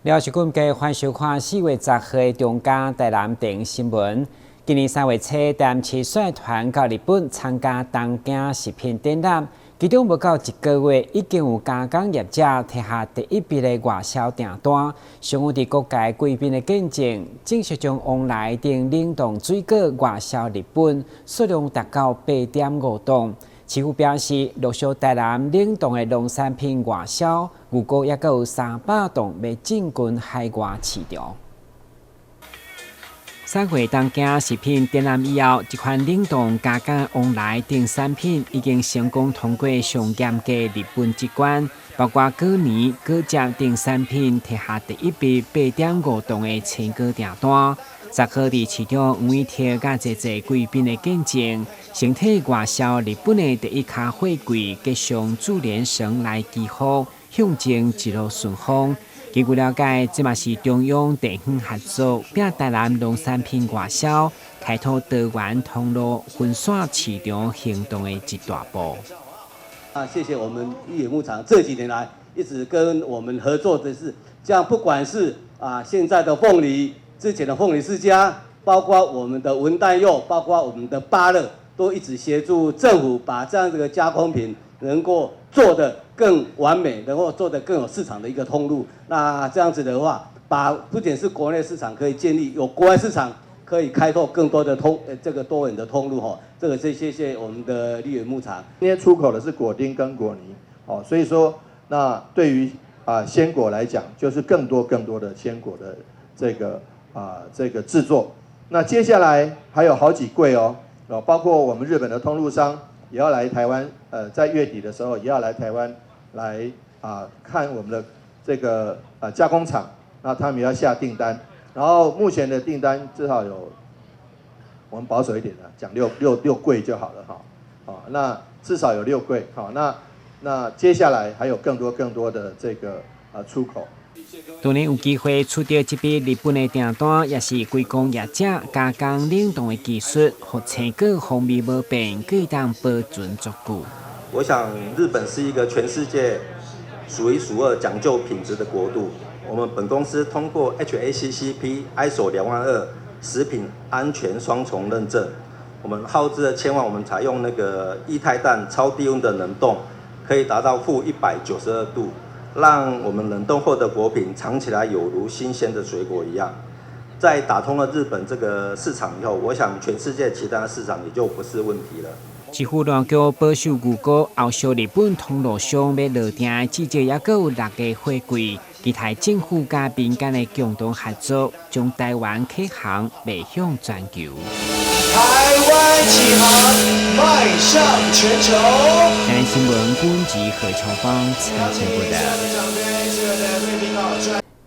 了是今家歡收看4月10號的中嘉台南電新聞。今年3月初，台南市率團到日本參加東京食品展覽，其中無夠一個月，已經有加工業者提下第一筆的外銷訂單。雙方佇各界貴賓的見證，正式將旺來等冷凍水果外銷日本，數量達到8.5噸。市府表示，陸續台南冷凍的農產品外銷，預估猶閣有300噸欲進軍海外市場。3月東京食品展覽以後，這款冷凍加工旺來等產品已經成功通過上嚴格日本這關，包括果泥、果汁等產品，提下第一筆8.5噸的青果訂單。10號佇市長黃偉哲佮濟濟貴賓的見證，先替外銷日本的第一跤貨櫃結上注連繩來祈福，象徵一路順風。根據了解，這嘛是中央地方合作，拼台南農產品外銷，開拓多元通路、分散市場行動的一大步。啊，謝謝我們玉野牧場這幾年來一直跟我們合作的是，這樣不管是現在的鳳梨，之前的鳳梨世家，包括我們的文旦柚，包括我們的芭樂，都一直協助政府把這樣這個加工品能夠做得更完美，能夠做得更有市場的一個通路。那這樣子的話，把不僅是國內市場可以建立，有國外市場可以開拓更多的通，這個多元的通路哈。這個是謝謝我們的綠野牧場。今天出口的是果丁跟果泥，哦，所以說那對於鮮果來講，就是更多更多的鮮果的這個製作。那接下來還有好幾櫃哦，包括我們日本的通路商也要來台灣，在月底的時候也要來台灣來看我們的這個加工廠，那他們也要下訂單，然後目前的訂單至少有，我們保守一點的講六櫃就好了哈，那至少有六櫃，好，那接下來還有更多更多的這個出口。當然有機會取得這筆日本的訂單，也是歸功業者加工冷凍的技術，予青果風味無變，閣當保存足久。我想日本是一個全世界數一數二講究品質的國度。我們本公司通過 HACCP ISO 22000食品安全雙重認證，我們耗資了千萬，我們採用那個液態氮超低溫的冷凍，可以達到-192度。讓我們冷凍後的果品嘗起來有如新鮮的水果一樣。在打通了日本這個市場以後，我想全世界其他市場也就不是問題了。市府當局保守預估，後續日本通路商欲落訂，至少猶閣有六個貨櫃。期待政府佮民間的共同合作，將台灣啟航邁向全球。台灣啟航，邁向全球。台灣新聞軍事何長芳採訪報道。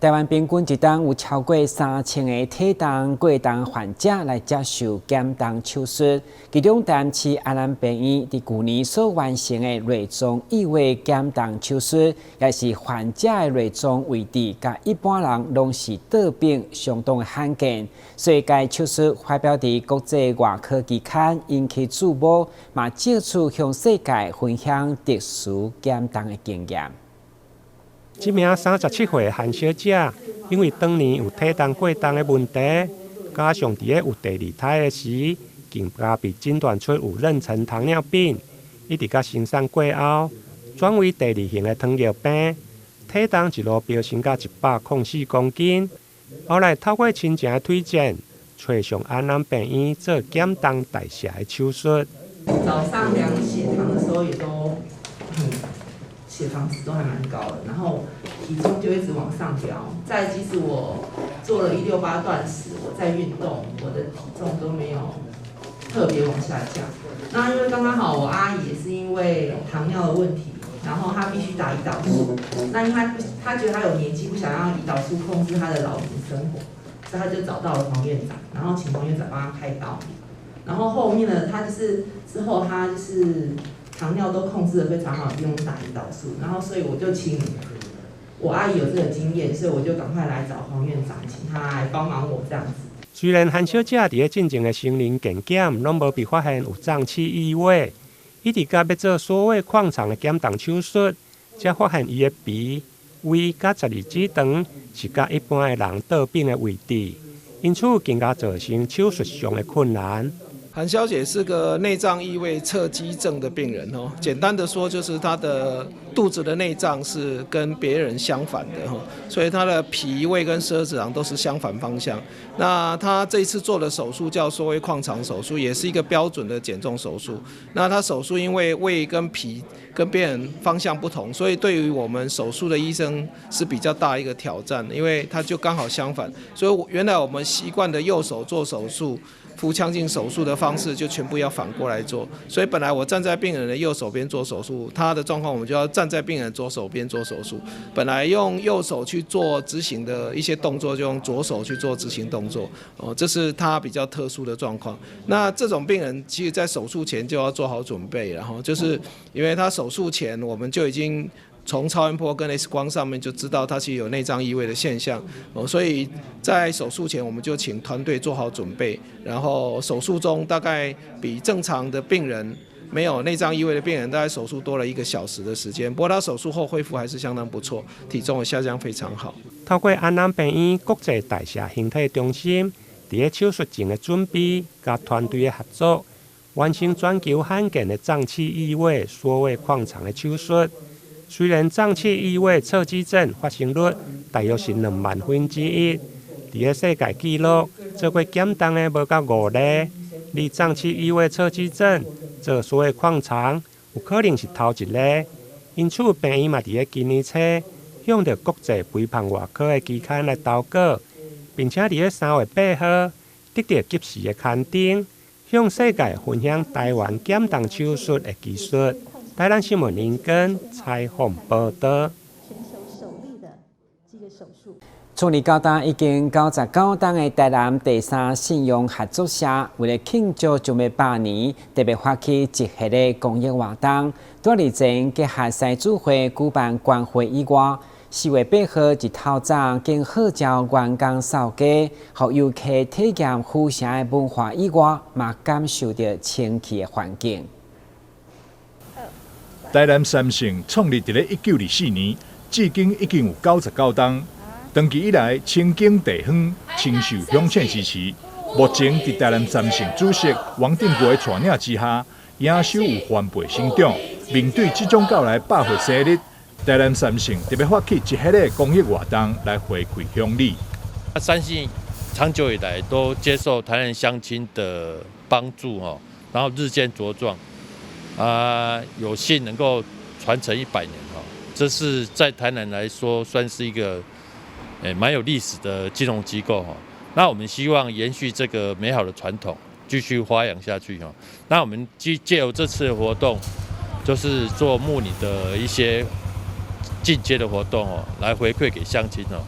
台灣平均一冬有超過3000個體重過重患者來接受減重手術，其中台南市安南病院佇舊年所完成的內臟異位減重手術，也是患者的內臟位置佮一般人攏是倒反，相當的罕見。所以該手術發表佇國際外科期刊，引起注目，嘛藉此向世界分享特殊減重的經驗。這名37歲的韓小姐，因為當年有體重過重的問題，加上佇咧有第二胎的時，更加被診斷出有妊娠糖尿病，一直到生產過後，轉為第二型的糖尿病，體重一路飆升到104公斤。後來透過親情的推薦，揣上安南病院做減重代謝的手術。早上量血糖的時候也都血糖值都還蠻高的，然後體重就一直往上飆。再即使我做了168斷食，我在運動，我的體重都沒有特別往下降。那因為剛剛好，我阿姨也是因為糖尿的問題，然後她必須打胰島素。那因為她覺得她有年紀，不想要胰島素控制她的老年生活，所以她就找到了黃院長，然後請黃院長幫她開刀。然後後面呢，她就是之後她就是。糖尿都控制得非常好，不用打胰島素。然後，所以我就請我阿姨有這個經驗，所以我就趕快來找黃院長，請他來幫忙我這樣子。雖然韓小姐佇咧進前的成人健檢攏無被發現有臟器異位，一直到欲做鎖位擴腸的減重手術，才發現伊的鼻、胃佮十二指腸是佮一般的人倒反的位置，因此更加造成手術上的困難。韓小姐是個內臟異位側肌症的病人哦，簡單的說就是她的肚子的內臟是跟別人相反的哈，所以她的脾胃跟十二指腸都是相反方向。那她這次做的手術叫縮胃擴腸手術，也是一個標準的減重手術。那她手術因為胃跟脾跟別人方向不同，所以對於我們手術的醫生是比較大一個挑戰，因為他就剛好相反，所以原來我們習慣的右手做手術，腹腔鏡手術的方式就全部要反過來做，所以本來我站在病人的右手邊做手術，他的狀況我們就要站在病人左手邊做手術。本來用右手去做執行的一些動作，就用左手去做執行動作。哦，這是他比較特殊的狀況。那這種病人其實在手術前就要做好準備，然後就是因為他手術前我們就已經從超音波跟 X 光上面就知道他其實有內臟異位的現象，哦，所以在手術前我們就請團隊做好準備，然後手術中大概比正常的病人沒有內臟異位的病人，大概手術多了1個小時的時間。不過他手術後恢復還是相當不錯，體重也下降非常好。透過安南病院國際代謝形體中心，佇咧手術前的準備佮團隊的合作，完成全球罕見的臟器異位縮胃擴腸的手術。雖然臟器異位側肌症發生率大約是2萬分之一，佇咧世界紀錄做過減重的無到5例，而臟器異位側肌症做縮胃擴腸有可能是頭一例，因此病院嘛佇咧今年初向著國際肥胖外科的期刊來投稿，並且佇咧3月8號得到及時的刊登，向世界分享台灣減重手術的技術。台南新聞林根採訪報導。創立到今已經99冬的台南第三信用合作社，為了慶祝將欲100年，特別發起一系列公益活動。多日前結合獅子會舉辦關會以外，4月8號一透早更號召員工掃街，予遊客體驗府城的文化以外，嘛感受著清氣的環境。台南三信創立佇咧1924年，至今已經有99冬。長期以來，深耕地方，深受鄉親支持。目前，佇台南三信主席王定國的帶領之下，營收有翻倍成長。面對這種到來100歲生日，台南三信特別發起一系列公益活動來回饋鄉里。三信長久以來都接受台南鄉親的幫助，然後日漸茁壯，有幸能夠傳承100年，這是在台南來說算是一個蠻有歷史的金融機構哈。那我們希望延續這個美好的傳統，繼續發揚下去哈。那我們藉由這次的活動，就是做睦鄰的一些進階的活動哦，來回饋給鄉親哦。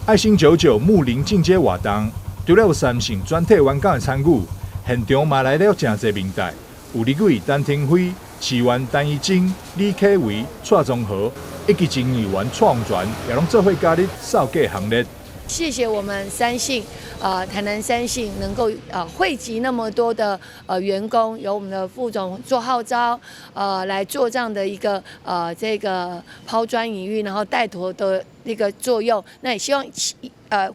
愛心99睦鄰進階活動，除了有三信全體員工的參與，現場嘛來了誠濟名代，有立委陳亭妃、市議員陳怡貞、李啟維、蔡宗和，以及前議員蔡旺全，也攏做伙加入掃街行列。謝謝我們三信，台南三信能夠匯集那麼多的員工，由我們的副總做號召，來做這樣的一個這個拋磚引玉，然後帶頭的一個作用。那也希望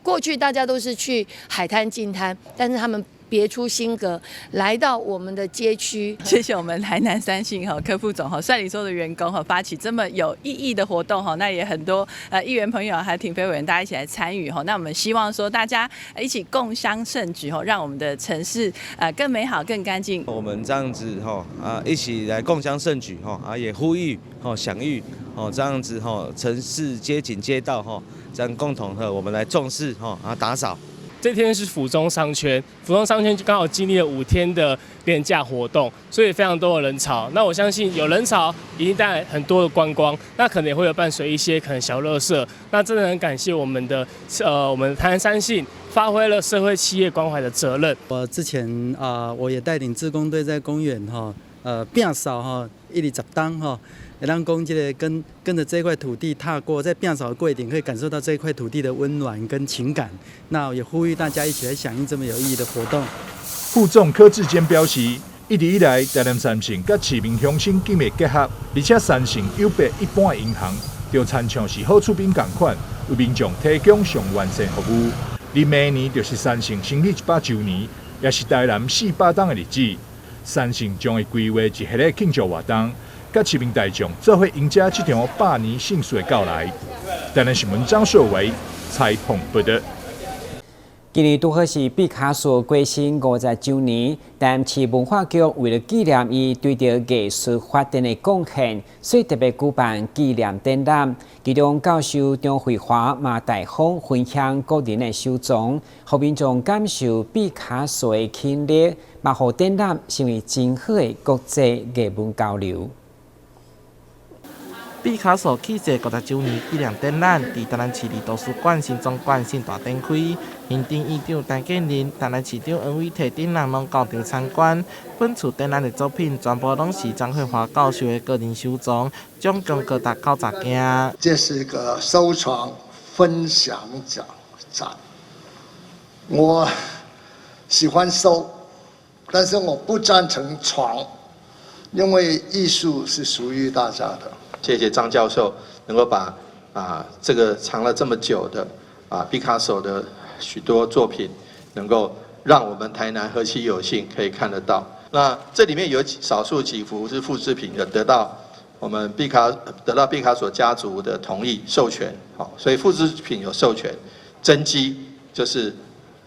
過去大家都是去海灘淨灘，但是他們別出心閣，來到我們的街區。謝謝我們台南三信哈柯副總哈率領所有的員工哈發起這麼有意義的活動哈，那也很多議員朋友還有亭妃委員大家一起來參與哈。那我們希望說大家一起共襄盛舉哈，讓我們的城市更美好、更乾淨。我們這樣子哈一起來共襄盛舉哈也呼籲響應這樣子哈城市街景街道哈這樣共同和我們來重視哈打掃。這天是府中商圈，府中商圈就剛好經歷了5天的連假活動，所以非常多的人潮。那我相信有人潮，一定帶來很多的觀光，那可能也會有伴隨一些可能小垃圾。那真的很感謝我們的我們台南三信發揮了社會企業關懷的責任。我之前我也帶領志工隊在公園哈，摒掃哈，10冬哈。咱講這個跟著這塊土地踏過，在摒掃的過程，可以感受到這塊土地的溫暖跟情感。那也呼籲大家一起來響應這麼有意義的活動。副總柯志堅表示，一直以來，台南三信佮市民鄉親緊密結合，而且三信有別一般的銀行，就親像是好厝邊仝款，為民眾提供上完善服務。而明年就是三信成立100週年，也是台南400冬的日子。三信將會規劃一系列慶祝活動，佮市民大眾做伙迎接這場百年盛事的到來。台南新聞張碩偉採訪報導。今年拄好是畢卡索過身50週年，台南市文化局為了紀念伊對著藝術發展的貢獻，所以特別舉辦紀念展覽。其中教授張惠華嘛大方分享個人的收藏，予民眾感受畢卡索的吸引力，嘛予展覽成為真好的國際藝文交流。畢卡索去世50週年紀念展覽，佇台南市立圖書館新總館盛大展開。行政院長陳建仁、台南市長黃偉哲等人攏到場參觀。本次展覽的作品全部攏是張惠華教授的個人收藏，總共高達90件。這是一個收藏分享展展。我喜歡收，但是我不贊成藏，因為藝術是屬於大家的。謝謝張教授能夠把這個藏了這麼久的畢卡索的許多作品，能夠讓我們台南何其有幸可以看得到。那這裡面有少數幾幅是複製品的，得到畢卡索家族的同意授權，好，所以複製品有授權，真跡就是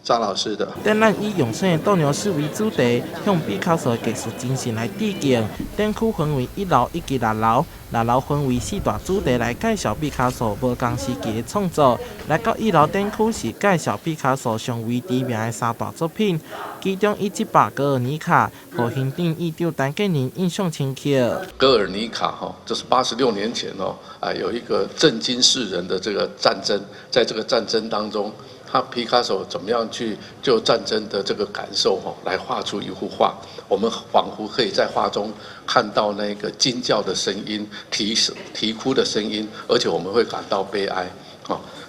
張老師的。展覽以永生的鬥牛士為主題，向畢卡索的藝術精神來致敬。展區分為一樓以及六樓，六樓分為四大主題來介紹畢卡索無仝時期的創作。來到一樓展區是介紹畢卡索上為知名的三大作品，其中以這幅《格爾尼卡》予行政院長陳建仁印象深刻。格爾尼卡哈，這是86年前哦，啊有一個震驚世人的這個戰爭，在這個戰爭當中。他皮卡索怎麼樣去就戰爭的這個感受哈，來畫出一幅畫，我們仿佛可以在畫中看到那個驚叫的聲音、啼啼哭的聲音，而且我們會感到悲哀。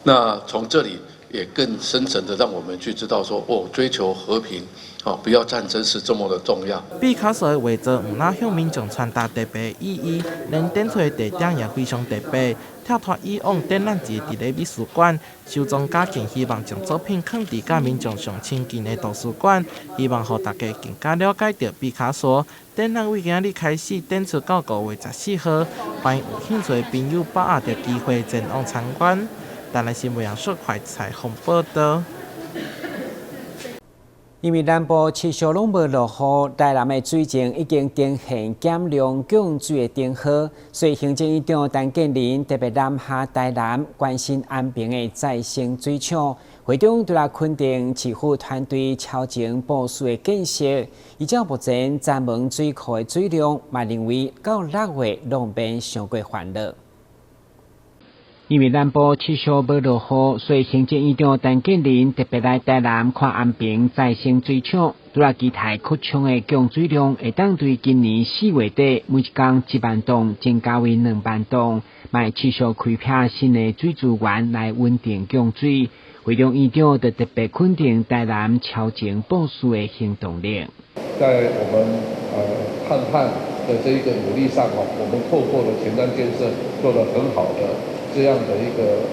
那從這裡也更深層的讓我們去知道說，哦，追求和平，哦，不要戰爭是這麼的重要。畢卡索的畫作毋但向民眾傳達特別意義，連展出的地點也非常特別。跳脫以往展覽是佇咧美術館，收藏家更希望將作品囥佇佮民眾上親近的圖書館，希望予大家更加了解著畢卡索。展覽為今仔日開始展出到5月14號，歡迎有興趣的朋友把握著機會前往參觀。台南新聞楊淑快採訪報導。因為南部持續攏無落雨，台南的水情已經呈現減量供水的燈號，所以行政院長陳建仁特別南下台南，關心安平的再生水廠。會中除了肯定市府團隊超前部署的建設，依照目前石門水庫的水量，嘛認為到6月攏免傷過煩惱。因為南部持續無落雨，所以行政院長陳建仁特別來台南看安平再生水廠，除了期待擴充的供水量會當對今年4月底每一工1萬噸增加為2萬噸，嘛會持續開闢新的水資源來穩定供水。會中院長就特別肯定台南超前部署的行動力。在我們抗旱的這一個努力上，哦，我們透過了前瞻建設，做了很好的這樣的一個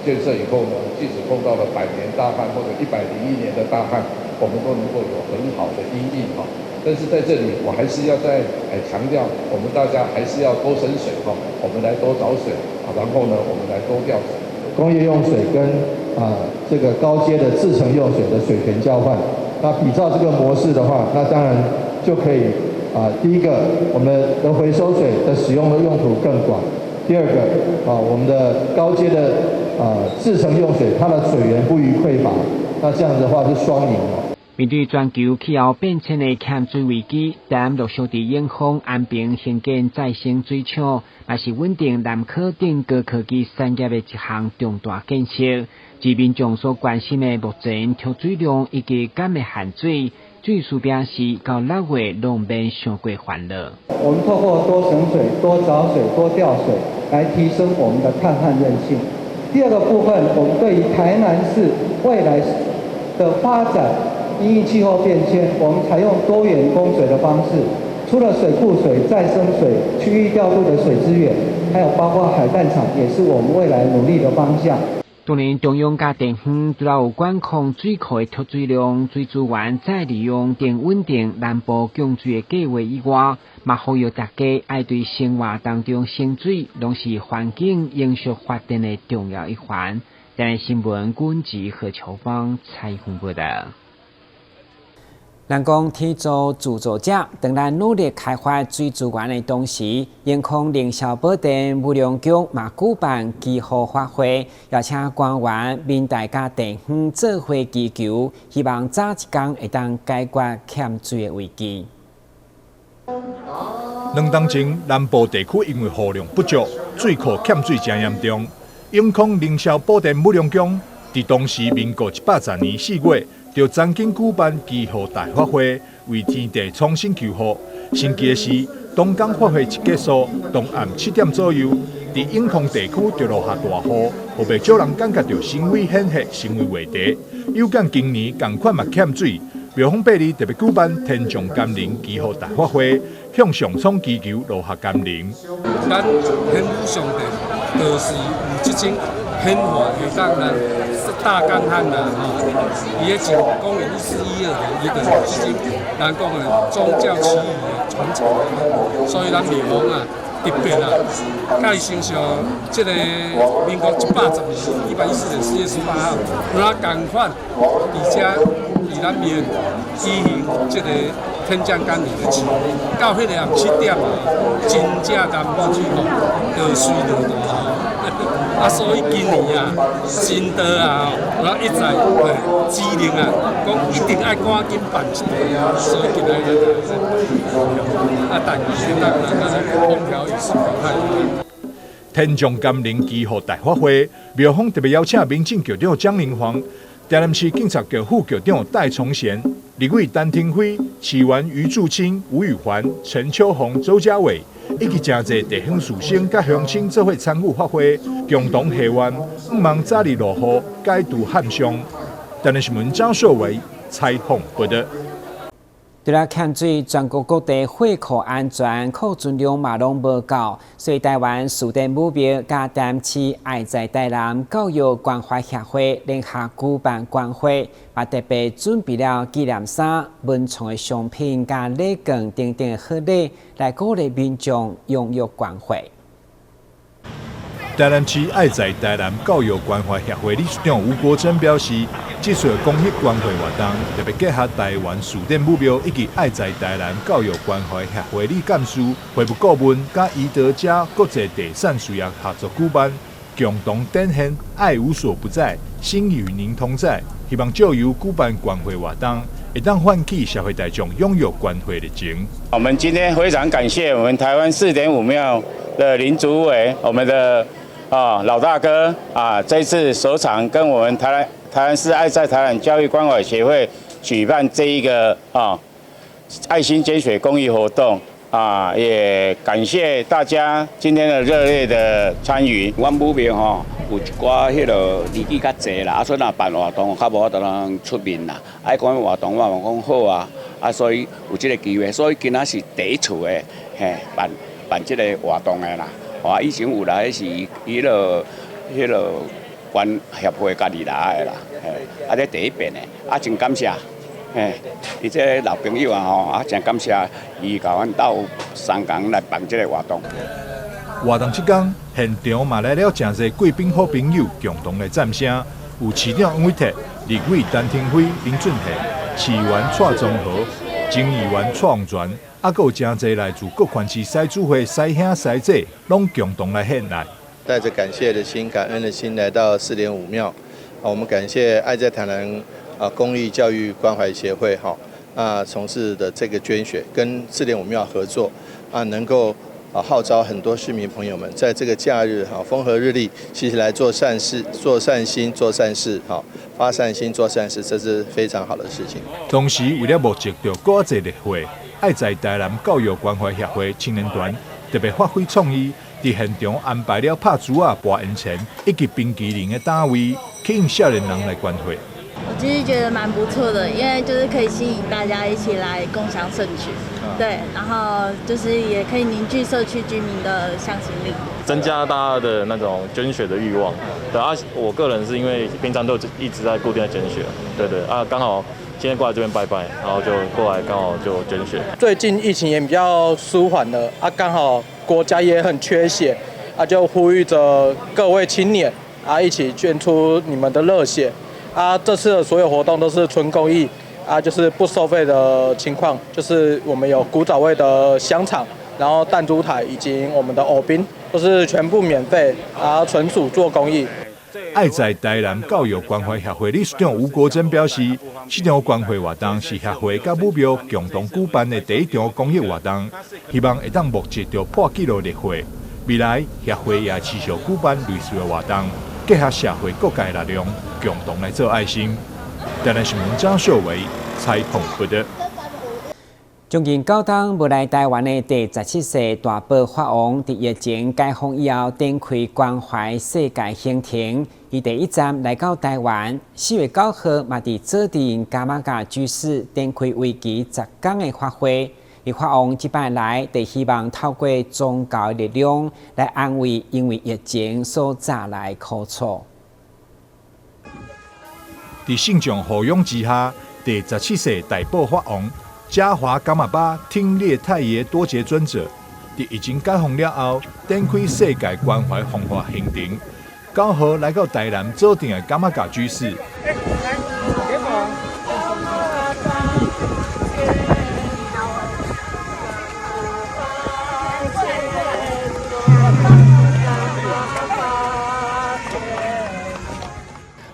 建設以後呢，即使碰到了百年大旱或者101年的大旱，我們都能夠有很好的因應哈。但是在這裡，我還是要再強調，我們大家還是要多省水哈，我們來多找水啊，然後呢，我們來多調水。工業用水跟這個高階的製程用水的水權交換，那比照這個模式的話，那當然就可以第一個，我們的回收水的使用的用途更廣。第二個啊，我們的高階的製程用水，它的水源不虞匱乏，那這樣子的話是雙贏。面對全球氣候變遷的欠水危機，台南陸續佇永豐、安平興建再生水廠，嘛是穩定南科等高科技產業的一項重大建設。是民眾所關心的目前缺水量以及敢會限水，水事表示到6月攏免傷過煩惱。我們透過多省水、多找水、多調水，來提升我們的抗旱韌性。第二個部分，我們對於台南市未來的發展，因應氣候變遷，我們採用多元供水的方式，除了水庫水、再生水、區域調度的水資源，還有包括海淡廠，也是我們未來努力的方向。當然，中央佮地方除了有管控水庫的蓄水量、水資源再利用等穩定南部供水的計劃以外，嘛呼籲大家愛對生活當中省水，攏是環境永續發展的重要一環。台視新聞軍吉何秋芳採訪報導。人講天助自助者，當咱努力開發水資源的同時，永康能銷寶電武良宮嘛舉辦祈雨法會，邀請官員、民代佮地方做伙祈求，希望早一工會當解決欠水的危機。 2冬前，南部地區因為雨量不足，水庫欠水誠嚴重。永康能銷寶電武良宮佇當時民國110年4月，就曾經舉辦祈雨大法會，為天地創新求雨。神奇的是，當天法會一結束，當暗7點左右，佇永康地區就落下大雨，予袂少人感覺著神威顯赫，成為話題。有見今年仝款嘛欠水，廟方八日特別舉辦天降甘霖祈雨大法會，向上蒼祈求落下甘霖。咱天母上帝就是有這種顯化會當來大乾旱啦，吼！伊彼前公元1412年，伊就是這種咱講的宗教祈雨的傳承，所以咱廟方啊特別啊，佮伊親像這個民國110年114年4月18號，有哪仝款，而且佇咱廟舉行這個天降甘霖的祈雨，到彼個暗7點啊，真正南部水庫就隨落大雨。啊，所以今年啊，真多啊，我一再指令啊，講一定愛趕緊辦一場，所以今仔日啊，但是咱風調雨順。天降甘霖祈雨大法會，廟方特別邀請民政局長蔣明煌、台南市警察局副局長戴崇賢、立委陳亭妃、市議員余柱清、吳宇環、陳秋紅、周家偉，以及誠濟地方士紳佮鄉親做伙參與法會，共同祈願，向望早日落雨，解除旱傷。台視新聞張碩偉採訪報導。除了欠水，全國各地貨庫安全庫存量嘛攏無夠，所以台灣士電武廟佮台南市愛在台南教育關懷協會聯合舉辦關會，嘛特別準備了紀念衫、文創的商品佮禮券等等賀禮，來鼓勵民眾踴躍關懷。台南市愛在台南教育關懷協會理事長吳國珍表示，這次公益關懷活動特別結合台灣士電武廟以及愛在台南教育關懷協會理監事、會務顧問佮宜德家國際地善事業合作舉辦，共同展現愛無所不在，心與您同在。希望藉由舉辦關懷活動，會當喚起社會大眾踴躍關懷熱情。我們今天非常感謝我們台灣士典武廟的林主委，我們的老大哥啊，這次首場跟我們台南市愛在台南教育關懷協會舉辦這一個愛心捐血公益活動啊，也感謝大家今天的熱烈的參與。阮武廟吼有一寡彼囉年紀較濟啦，啊所以若辦活動較無法度通出面啦，愛講活動我嘛講好啊，啊所以有這個機會，所以今仔是第一次的嘿辦這個活動的啦。啊，以前有來是彼囉關協會家己來的啦，嘿，啊這第一遍的，啊真感謝，嘿，伊這個老朋友啊吼，啊真感謝伊共阮鬥相共來辦這個活動。活動這工，現場嘛來了誠濟貴賓好朋友共同來讚聲，有市長黃偉哲、立委陳亭妃、林俊憲、市議員蔡宗和、前議員蔡旺全，啊，閣有誠濟來自各縣市獅子會師兄師姐，攏共同來獻禮。帶著感謝的心、感恩的心來到士典武廟，我們感謝愛在台南公益教育關懷協會哈啊從事的這個捐血，跟士典武廟合作啊，能夠號召很多市民朋友們在這個假日哈風和日麗，其實來做善事、做善心、做善事哈，發善心、做善事，這是非常好的事情。同時，為了募集著閣較濟熱血，愛在台南教育關懷協會青年團特別發揮創意，佇現場安排了拍珠仔、跋煙錢以及冰淇淋的攤位，吸引少年人來捐血。我其實覺得蠻不錯的，因為就是可以吸引大家一起來共襄盛舉，對，然後就是也可以凝聚社區居民的向心力，增加大家的那種捐血的慾望。對啊，我個人是因為平常都一直在固定在捐血，對對啊，剛好今天過來這邊拜拜，然後就過來剛好就捐血。最近疫情也比較舒緩了，啊，剛好國家也很缺血，啊，就呼籲着各位青年啊，一起捐出你們的熱血。啊，這次的所有活動都是純公益，啊，就是不收費的情況，就是我們有古早味的香腸，然後彈珠台以及我們的藕冰，都是全部免費，啊，純屬做公益。愛在台南教育關懷協會理事長吳國珍表示，這場關懷活動是協會佮武廟共同舉辦的第一場公益活動，希望會當募集著破紀錄熱血。未來協會也持續舉辦類似的活動，結合社會各界力量，共同來做愛心。台南新聞張秀維採訪報導。將近9冬無來台灣的第十七世大寶法王，佇疫情解封以後，展開關懷世界行程。伊第一站來到台灣，4月9號嘛佇左鎮噶瑪噶居士展開為期10天的法會。伊法王這擺來，就希望透過宗教的力量來安慰因為疫情所帶來苦楚。佇信眾護擁之下，第十七世大寶法王嘉華噶瑪巴聽烈太爺多杰尊者，佇疫情解封了後，展開世界關懷弘法行程。9號來到台南左鎮的噶瑪噶居士。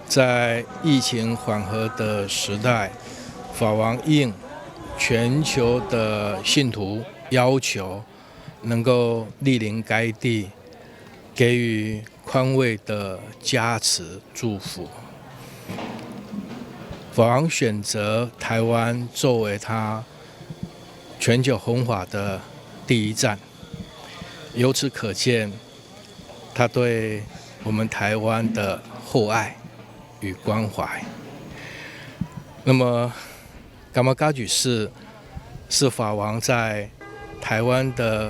在疫情緩和的時代，法王應全球的信徒要求，能夠蒞臨該地，給予寬慰的加持祝福。法王選擇台灣作為他全球弘法的第一站，由此可見，他對我們台灣的厚愛與關懷。那麼，噶瑪噶舉寺是法王在台灣的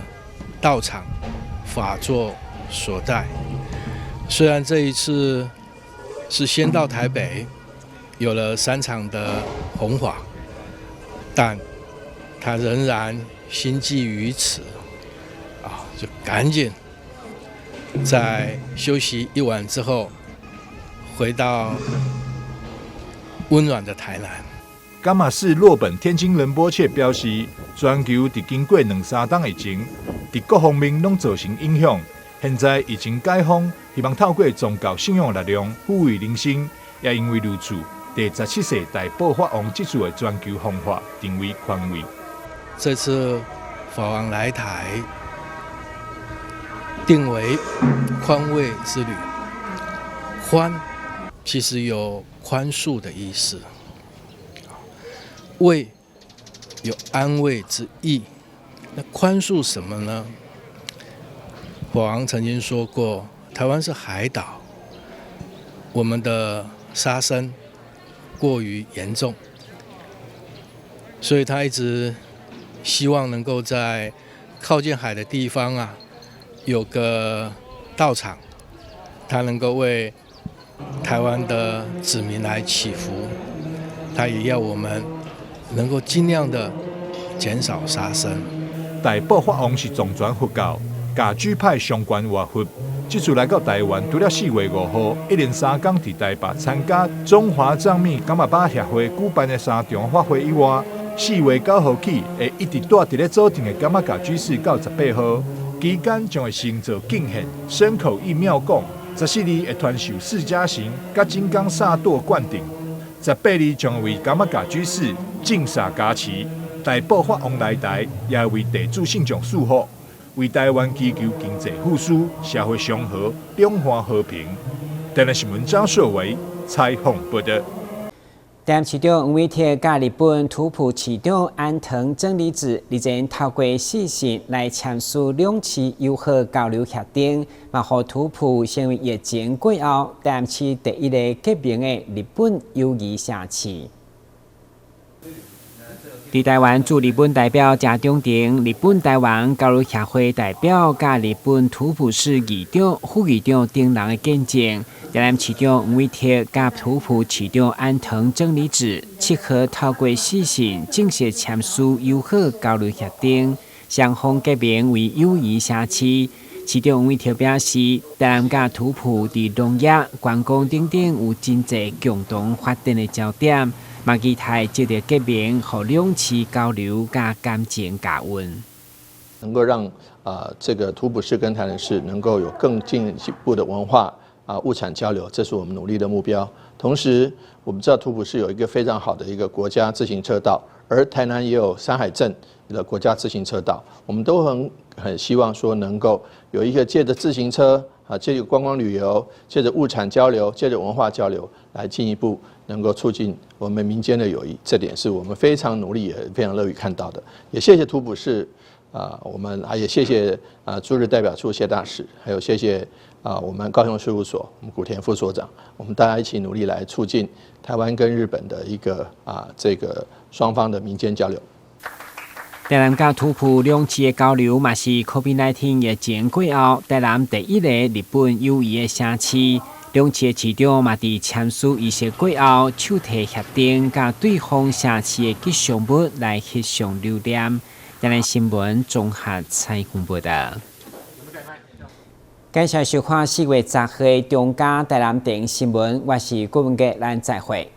道場法座所在。雖然這一次是先到台北，有了3場的弘法，但他仍然心繫於此，啊，就趕緊在休息一晚之後，回到溫暖的台南。噶瑪寺洛本天津仁波切表示，全球佇經過2、3冬疫情，佇各方面攏造成影響。現在疫情解封，希望透過宗教信仰力量撫慰人心。也因為如此，第十七世大寶法王這次的全球弘法成為寬慰。這次法王來台，定為寬慰之旅。寬其實有寬恕的意思，慰有安慰之意。那寬恕什麼呢？法王曾經說過，台灣是海島，我們的殺生過於嚴重，所以他一直希望能夠在靠近海的地方啊，有個道場，他能夠為台灣的子民來祈福。他也要我們能夠盡量的減少殺生。大寶法王是藏傳佛教噶舉派上懸活佛，這次來到台灣，除了4月5號一連3天佇台北參加中華藏密噶瑪巴協會舉辦的3場法會以外，4月9號起會一直蹛佇咧左鎮的噶瑪噶居士到18號，期間將會先做敬獻、身口意妙供，14日會傳授釋迦行佮金剛薩埵灌頂，18日將會為噶瑪噶居士淨灑加持。大寶法王來台，也為地主信眾賜福，為台灣祈求經濟復甦、社會祥和、兩岸和平。台南新聞張碩維採訪報導。台南市長黃偉哲佮日本塗浦市長安藤真理子日前透過視訊來簽署兩市友好交流協定，嘛予塗浦成為疫情過後台南市第一個結盟的日本友誼城市。佇台灣駐日本代表謝長廷、日本台灣交流協會代表佮日本塗浦市議長、副議長等人的見證，台南市長黃偉哲佮塗浦市長安藤真理子7號透過視訊正式簽署友好交流協定，雙方結盟為友誼城市。市長黃偉哲表示，台南佮塗浦佇農業、觀光等等有真濟共同發展的焦點。嘛期待藉著結盟，予兩市交流佮感情加溫，能夠讓這個塗浦市跟台南市能夠有更進一步的文化物產交流，這是我們努力的目標。同時，我們知道塗浦市有一個非常好的一個國家自行車道，而台南也有山海鎮的國家自行車道，我們都很希望說能夠有一個借著自行車借著觀光旅遊，借著物產交流，借著文化交流，來進一步能夠促進我們民間的友誼，這點是我們非常努力也非常樂於看到的。也謝謝塗浦市我們也謝謝駐日代表處謝大使，還有謝謝我們高雄事務所我們古田副所長，我們大家一起努力來促進台灣跟日本的一個這個雙方的民間交流。台南佮塗浦兩市的交流，嘛是 COVID-19 疫情過後，台南第一個日本友誼的城市。兩市的市長嘛，佇簽署儀式過後，手提協定佮對方城市的吉祥物來翕相留念。台南新聞綜合採訪報道。感謝收看4月10號的中嘉台南電新聞，我是郭文傑，咱再會。